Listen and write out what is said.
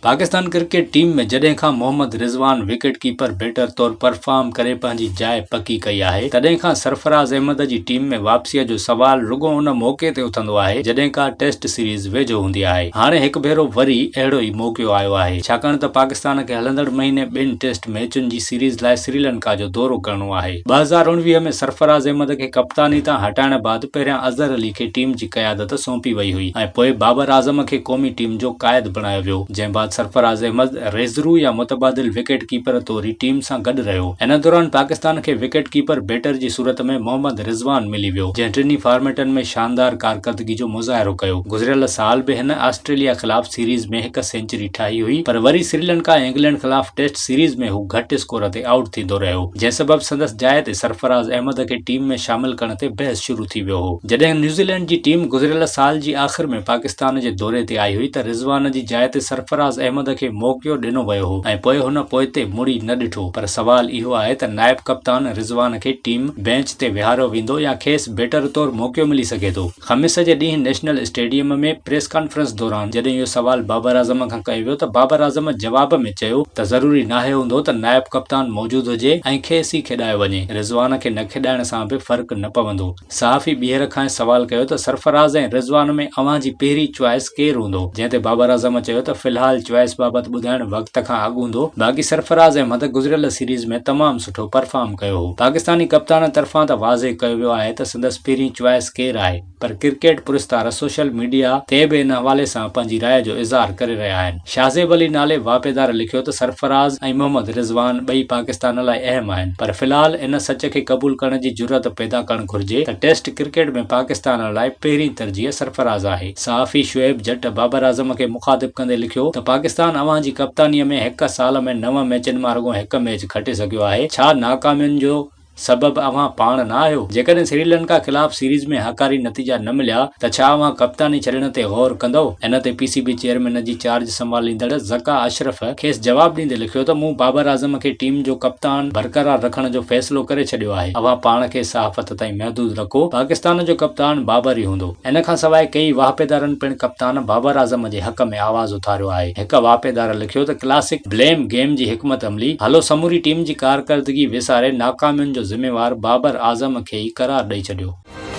Pakistan cricket team ۾ جڏهن کان Muhammad Rizwan wicket keeper batter طور پرفارم ڪري پنهنجي جاء پڪي ڪئي آهي تڏهن کان سرفراز احمد جي ٽيم ۾ واپسيء جو سوال رڳو ان موقعي تي اٿندو آهي جڏهن ڪا ٽيسٽ سيريز ويجهو هوندي آهي. هاڻي هڪ ڀيرو وري اهڙو ئي موقعو آيو آهي ڇاڪاڻ ته پاڪستان کي هلندڙ مهيني ٻن ٽيسٽ ميچن جي سيريز لاء سريلنڪا جو دورو ڪرڻو آهي. 2019 ۾ سرفراز احمد کي ڪپتاني تان هٽائڻ بعد پهريان اظهر علي کي ٽيم جي قيادت سونپي وئي هئي ۽ پوء بابر اعظم کي قومي ٽيم جو قائد بڻايو ويو، جنهن بعد سرفراز احمد ريزرو يا متبادل وڪيٽ ڪيپر طور ئي ٽيم سان گڏ رهيو. ان دوران پاڪستان کي وڪيٽ ڪيپر بيٽر جي صورت ۾ محمد رضوان ملي ويو، جنهن ٽنهي فارميٽن ۾ شاندار ڪارڪردگي جو مظاهرو ڪيو. گذريل سال به هن آسٽريليا خلاف سيريز ۾ هڪ سينچري ٺاهي هئي، پر وري سريلنڪا ۽ انگلينڊ خلاف ٽيسٽ سيريز ۾ هو گهٽ اسڪور تي آئوٽ ٿيندو رهيو، جنهن سبب سندس جاء تي سرفراز احمد کي ٽيم ۾ شامل ڪرڻ تي بحث شروع ٿي ويو هو. جڏهن نيوزيلينڊ جي ٽيم گذريل سال جي آخر ۾ پاڪستان جي دوري تي آئي هئي ته رضوان جي جاء تي سرفراز احمد کي موقعو ڏنو ويو هو ۽ پوء هن پوئتي مڙي نه ڏٺو پر سوال اهو آهي ته نائب ڪپتان رضوان کي ٽيم بينچ تي ويهاريو ويندو يا کيس بيٽر طور موقعو ملي سگهي ٿو. خميس جي ڏينهن نيشنل اسٽيڊيم ۾ پريس ڪانفرنس دوران جڏهن اهو سوال بابر اعظم کان ڪيو ويو ته بابر اعظم جواب ۾ چيو ته ضروري ناهي هوندو ته نائب ڪپتان موجود هجي ۽ کيس ئي کيڏايو وڃي، رضوان کي نه کيڏائڻ سان به فرق نه پوندو. صحافي ٻيهر کانئس سوال ڪيو ته سرفراز ۽ رضوان ۾ اوهان جي پهرين چوائس ڪير هوندو؟ جنهن تي بابر اعظم چيو ته في الحال چوائس بابت ٻڌائڻ وقت کان اڳ هوندو، باقي سرفراز احمد گذريل سيريز ۾ تمام سٺو پرفارم ڪيو هو. پاڪستاني ڪپتان طرفان ته واضح ڪيو ويو آهي ته سندس پهرين چوائس ڪير آهي پر ڪرڪيٽ پرستار سوشل ميڊيا تي به ان حوالي سان پنهنجي راء جو اظهار ڪري رهيا آهن. شاهزيب علي نالي واهپيدار لکيو ته سرفراز ۽ محمد رضوان ٻئي پاڪستان لاء اهم آهن پر في الحال ان سچ کي قبول ڪرڻ جي جرئت پيدا ڪرڻ گهرجي ته ٽيسٽ ڪرڪيٽ ۾ پاڪستان لاء پهرين ترجيح سرفراز آهي. صحافي شعيب جٽ بابر اعظم کي مخاطب ڪندي لکيو ته پاڪستان اوهان جي ڪپتاني ۾ هڪ سال ۾ نو ميچن مان رڳو هڪ ميچ کٽي سگهيو آهي، ڇا ناڪامين جو سبب اوهان پاڻ نه آهيو؟ جيڪڏهن سريلنڪا خلاف سيريز ۾ هاڪاري نتيجا نه مليا ته ڇا اوهان ڪپتاني ڇڏڻ تي غور ڪندؤ؟ ان تي پي سي بي چيئرمين جي چارج سنڀاليندڙ ذڪا اشرف کيس جواب ڏيندي لکيو ته مون بابر اعظم کي ٽيم جو ڪپتان برقرار رکڻ جو فيصلو ڪري ڇڏيو آهي، اوهان پاڻ کي صحافت تائين محدود رکو، پاڪستان جو ڪپتان بابر ئي هوندو. ان کان سواء ڪيئي واهپيدارن پڻ ڪپتان بابر اعظم جي حق ۾ آواز اٿاريو آهي. هڪ واهپيدار لکيو ته ڪلاسڪ بليم گيم جي حڪمت عملي، هلو سموري ٽيم جي ڪارڪردگي وساري ناڪامين جو ذميوار بابر اعظم کي ئي قرار ڏئي ڇڏيو.